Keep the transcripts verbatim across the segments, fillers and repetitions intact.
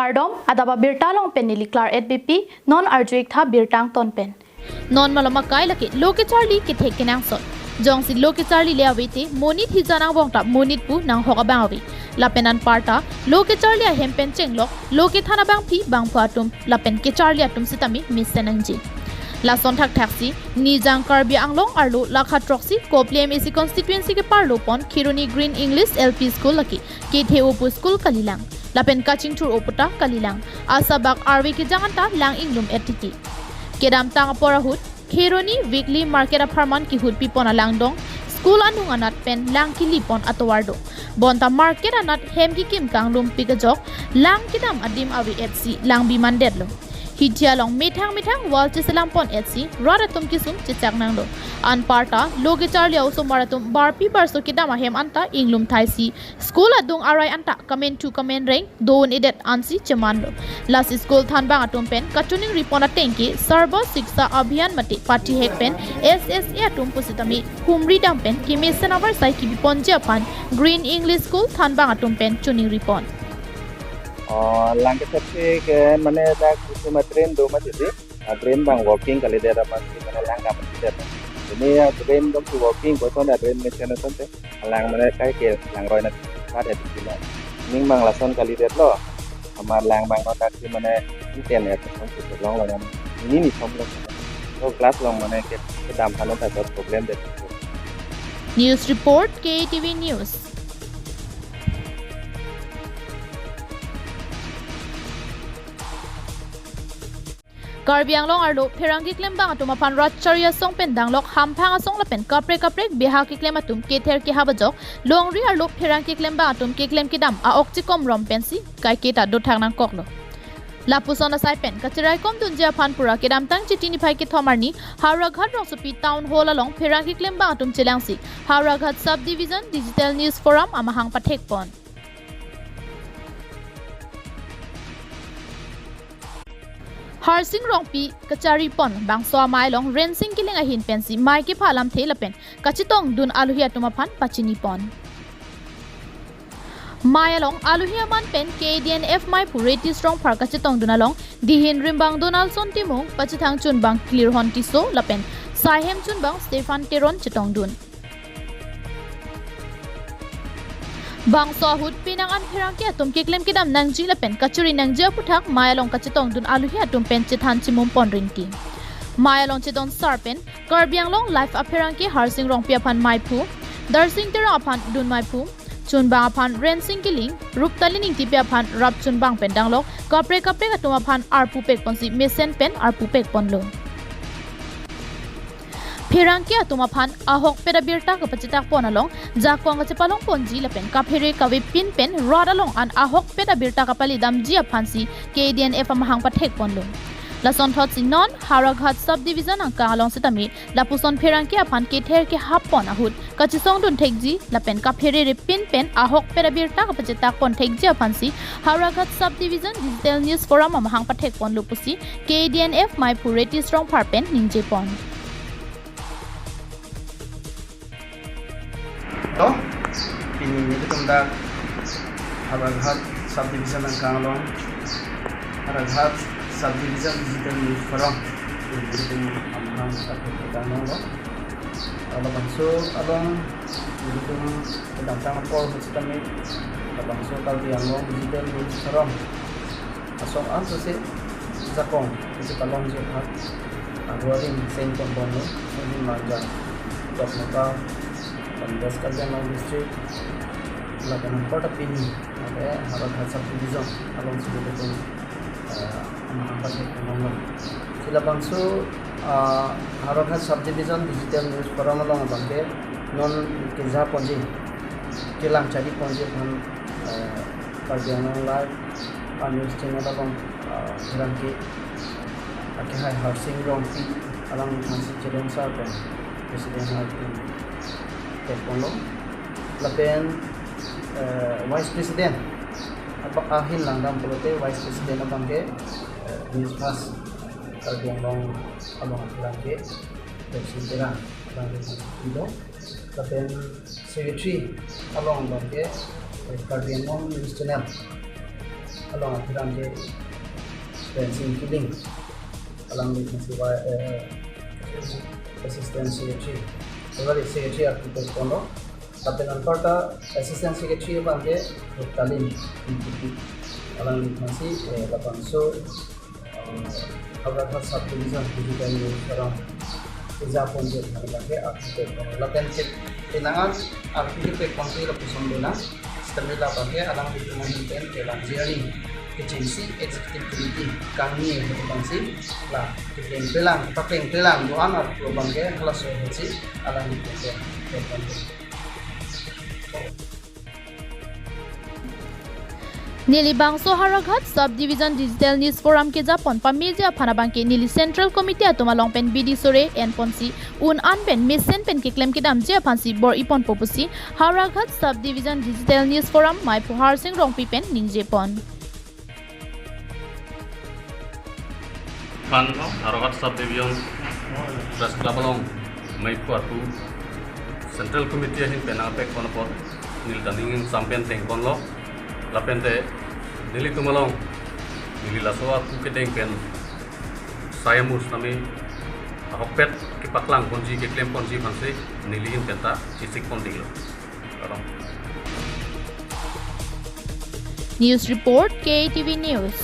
Kardom, adap abirta along pen neli Klar et B P, non arju-ik tha birta angton pen. Non malom akai lake lo kecharli kethek kenangsot. Jongsi lo kecharli le ave te monit hijan angbong ta monit pu nanghok abang ave. Lapen anparta lo kecharli ahem pen chenglok lo kethan abangpi bangphu atum lapen kecharli atum sitame mesen nangji. Lason thakthaksi Nijang Karbi Anglong arlo lakha throksi Kopili M A C constituency keparlo pon Kheroni Green English L P School lake kethe-o pu school kalilang lapen kachingthur o puta kalilang. Asabak arve kejang anta lang inglum etiki. Kedamtang apor ahut Kheroni weekly market apharman kehut pipon alangdong school anung anat pen lang kelipon atovar do. Bonta market anat hem kekim kanglum pik ajok lang kedam adim ave etsi lang bimandetlo. Hithi along methang methang wall cheselam pon etsi rat atum kesung chechak nanglo. Anparta lo kecharli osomar atum barpi barso kedam ahem anta inglum thaisi school adung arai anta kamenthu kamenreng do-un-edet ansi chemanlo. Lasi school thanbang atum pen kachiningri pon ateng ke Sarva Shiksha Abhiyan mate pathihek pen S S A atum pusitame humri dam pen kemesen avarsai kebiponji aphan Green English School thanbang atum pen chiningri pon. Oh, lang kethek ke mane dak kusuma drain do mati si. Ah, drain abang working kalidet amat si mane lang kam kalidet. Ini ya drain dong si working, kosonsi drain mesen asonte. Lang mane kaike langroi nat pat et kilo. Ning abang lason kalidetlo. Amar lang abang no dak si mane ten et asonte longlo nang. Ini ni som lo. To class along mane ke kedam hano ta problem det. News report, K T V News. Karbi Anglong arlo pherangke klembang atum aphan rat chari asong pen danglok hamphang asong lapen kaprek kaprek beha keklem atum kether kehap ajok longri arlo pherangke klembang atum keklem kedam a-ok chikom rom pensi kaiketa dothak nangkoklo. Lapuson asai pen kachiraikom dunji aphan pura kedamtang Chiti niphai kethom arni Howraghat rongsopi Town Hall along pherangke klembang atum chelangsi Howraghat Subdivision Digital News Forum amahang pathekpon. Harsing Rongpi kachari pon bangso amei along Rensing Killing ahin pensi mei kepha alamthe lapen kachetongdun alohi atum aphan pachini pon. Mei along alohi aman pen K D N F meiphu Reti Rongphar kachetongdun along dihin rimbang Donaldson Timung, pachethang chunbang Klirhon Tisso lapen saihem chunbang Stephen Teron chetongdun. Bangso ahut penang an pherangke atum keklem kedam nangji lapen kachiri nangji aputhak mei along kachetongdun alohi atum pen chethan chimum pon rinti. Mei along chedon sar pen Karbi Anglong Live apherangke Harsing Rongpi aphan meiphu, Darsing Terang aphan dun meiphu, chunbang aphan Rensing Killing, Ruptali Ningtipi aphan rap chunbang pen danglok kaprek kaprek atum aphan arpu pekponsi mesen pen arpu pekponlo. Pherangke atum aphan ahokpet abirta kapachetak pon along jakong kachepalong ponji lapen kaphere kavepin pen rat along an ahokpet abirta kapali damji aphansi K D N F amahang pathek ponlo. Lasonthotsi non Howraghat Subdivision angkang along sitame lapuson pherangke aphan kether kehap pon ahut kachesongdun thekji lapen kaphere repin pen ahokpet abirta kapachetak pon thekji aphansi Howraghat Subdivision Digital News Forum amahang pathek ponlo pusi K D N F meiphu Reti Rongphar pen ningje pon. To, pini nelitum dak Howraghat Subdivision angkang along Howraghat Subdivision Digital News Forum nelitum amahang pathek kedam nanglo. Labangso along nelitum kedamtang apor ahut sitame labangso Karbi Anglong Digital News Forum asong an sose jakong kachepalongji aphan aguaring seng pon ponlo, mungkin Manja, Dokmoka, dan West Karbi Anglong District, lapen anparta pini, ake Howraghat Subdivision alongsi nelitum, eh, amahang pathek ponlo. Si labangso, ah, Howraghat Subdivision Digital News Forum along abangke non keja ponji, kelang chari ponji aphan, eh, Karbi Anglong Live a-news channel along, ah, pherangke akehai Harsing Rongpi alangphansi chedon sar pen President alangtum pek ponlo. Lapen, eh, Vice President apa ahin langdam pulote Vice President abangke, eh, News Fast Karbi Anglong along pherangke Darsing Terang abangke pilo. Lapen Secretary along abangke, eh, Karbi Anglong News Channel Along Abhiram J, Rensing Killing, alangli aphansi, eh, Assistant Secretary, sorry, Secretary arpu ponlo. Lapen anparta Assistant Secretary abangke Ruptalin Ingtipi, alangli aphansi, eh, labangso, eh, Howraghat Sub Division Digital News Forum kejapon abangke arpu ponlo. Lapen ke penang an arpu ke ponsi lapuson dona. Sitame labangke alanglitum ahin pen kelangji arni kechengsi Executive Committee kangni ahin pen si la keplengpelang, paplengpelang do-an arpu abangke halaso ahutsi alanglitum pen kelangji. Neli bangso Howraghat Sub Division Digital News Forum kejapon pameji aphan abangke neli Central Committee atum along pen bidi sore enponsi un an pen mesen pen keklem kedamji aphansi bor-iponpo pusi Howraghat Sub Division Digital News Forum maiphu Harsing Rongpi pen ningjepon. Kan Howraghat Sub Division Press Club along maiphu arpu Central Committee ahin pen nangpekpon apot neli ta ning ingsam pen tengponlo. Lapente nelitum along neli laso arpu kedeng pen sai amus tame ahokpet kepaklang ponji, keklem ponji aphansi neli ahin pen ta chesikpon dinglo. News report, K A T V News.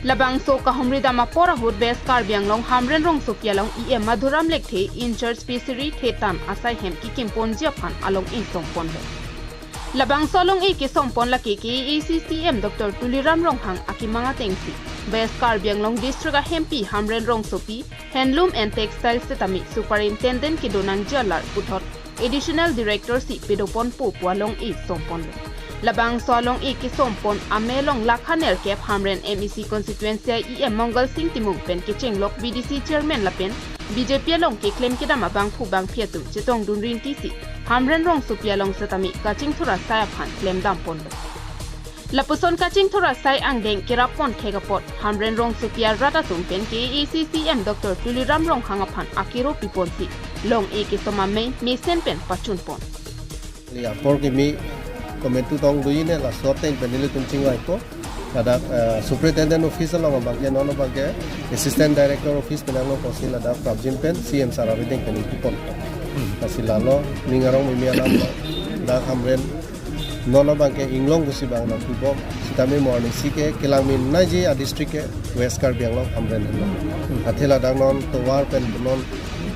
Labangso kahumridam apor ahut West Karbi Anglong Hamren Rongsopi along E M Madhuram Lekthe in charge Fishery Thetan asai hem kekimponji aphan along-e somponlo. Labangso along-e kesompon lake K A A C C E M Doctor Tuliram Ronghang akemang atengsi West Karbi Anglong District ahempi Hamren Rongsopi Handloom and Textiles setame Superintendent kedonangji alar puthot Additional Director si pedoponpo pu along-e somponlo. Labangso along-e kesompon amei along lakha nerkep Hamren M A C constituency E M Mongal Sing Timung pen kechenglok B D C Chairman lapen B J P along keklem kedam abangphu bangphi atum chetongdun rinti si Hamren Rongsopi along setame kachingthur asai aphan klemdamponlo. Lapuson kachingthur asai angdeng kerappon thek apot Hamren Rongsopi arat atum pen K A A C C E M Doctor Tuliram Ronghang aphan akero piponsi long-e kesom amei mesen pen pachunpon. Apor kimi komantu tong dui ne laso ateng pen nelitum chingvaipo. Ladak, eh, Superintendent Office along abangke non abangke Assistant Director Office pen along kosi ladak prapjin pen C M sir arideng pen ingpipon. Lasi lalo ning arong mimi alam dak Hamren non abangke inglong pusi bang nangpibom. Sitame morning si ke kelang min naji a district ke West Karbi Anglong Hamren henlo. Athe ladak non tovar pen non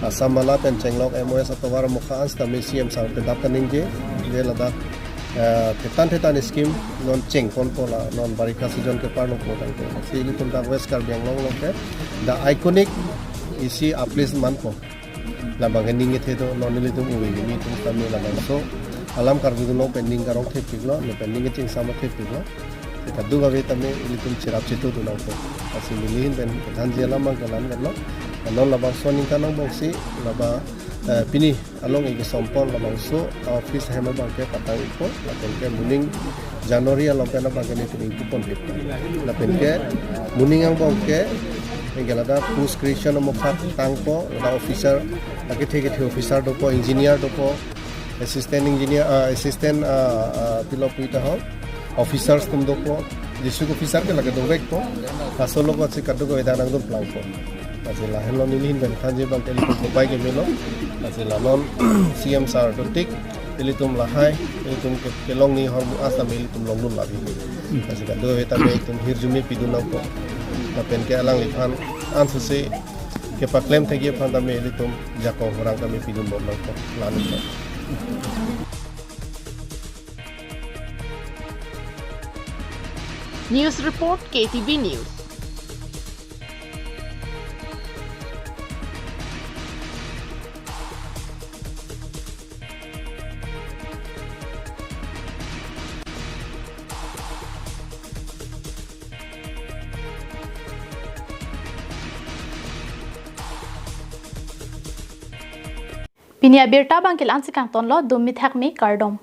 Assam bala pen chenglok M O S atovar amokha an sitame C M sir pedap kaningje, je ladak, eh, thetan thetan scheme non chengponpo la non barikha season ke parlo po tangte. Si ilitum dak West Karbi Anglong along ke the iconic isi a place manpo. Labang ke ning kethe do non ilitum uwe kimi tum sitame labangso alam karjudun along pen ning karong thepiklo, lapen ning kechingsam thepiklo. Kadokave tame ilitum cherap chetongdun nangpo. Lasi neli ahin pen kethanji alam abangke la-anvetlo. Non labangso aningkan angbongsi laba, eh, pini along-e kesompon labangso office ahem abangke patang-ikpo. Lapen ke moning January along pen abangke nelitum ingpipon thek. Lapen ke moning angbongke anke ladak post creation amokha tangpo, ladak officer, lake thek kethe officer dopo, engineer dopo, assistant engineer, ah, assistant, ah, ah, pilo pu ta ho, officers atum dopo, district officer ke lake dovekpo, laso along si kadokave ta nangdun plangpo. Lasi lahenlo neli ahin pen thanji abangke ilitum kopai ke melo, lasi la non C M sir dotik, ilitum lahai, ilitum ke, kelongni ahormu asam ilitum longdun labi. Lasi kadokave tame ilitum hirjume pidun nangpo. Lapen ke alangliphan ansose kepaklem thekji aphan tame ilitum jakong horang tame pidunbom nangpo. Lani. News report, K T V News. Pini abirta abangke la-ansi kangtonlo, dumi thakmi, kardom.